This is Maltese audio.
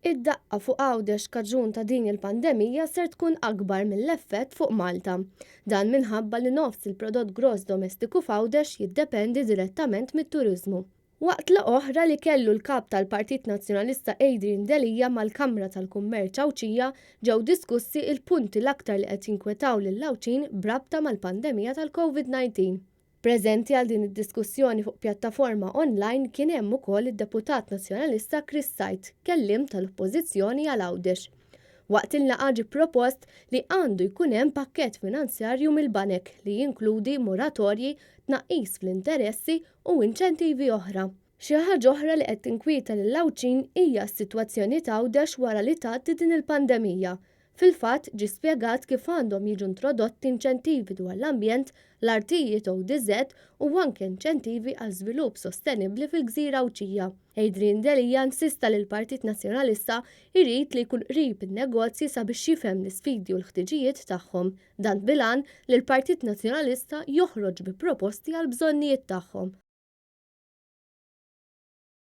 Id-daqqa fuq Għawdex kaġun ta' din il-pandemija ser tkun akbar mill-effett fuq Malta. Dan minħabba li nofs il-prodott gross domestiku f'Għawdex jiddependi direttament mit-turiżmu. Waqt laqgħa oħra li kellu l-Kap tal-Partit Nazzjonalista Adrian Delia mal-Kamra tal-Kummerċ Għawdxija ġew diskussi l-punti l-aktar li qed jinkwetaw lill-Għawdxin b'rabta mal-pandemija tal-Covid 19. Preżenti għal din id-diskussjoni fuq pjattaforma online kien hemm ukoll id-Deputat Nazzjonalista Chris Said, kelliem tal-Oppożizzjoni għal Għawdex. Waqt il-laqgħa ġie propost li għandu jkun hemm pakkett finanzjarju mill-banek li jinkludi moratorji, tnaqqis fl-interessi u inċentivi oħra. Xi ħaġa oħra li qed tinkwieta lill-Għawdxin hija s-sitwazzjoni t'Għawdex wara li tgħaddi din il-pandemija. Fil-fatt, ġie spjegat kif għandhom jiġu introdotti inċentivi dwar l-ambjent, l-artijiet ODZ u anke inċentivi għal żvilupp sostenibbli fil-gżira Għawdxija. Adrian Delia insista li l-Partit Nazzjonalista jrid li jkun qrib in-negozji sabiex jifhem l-isfidi u l-ħtiġijiet tagħhom. Dan bil-għan li l-Partit Nazzjonalista joħroġ bi proposti għall-bżonnijiet tagħhom.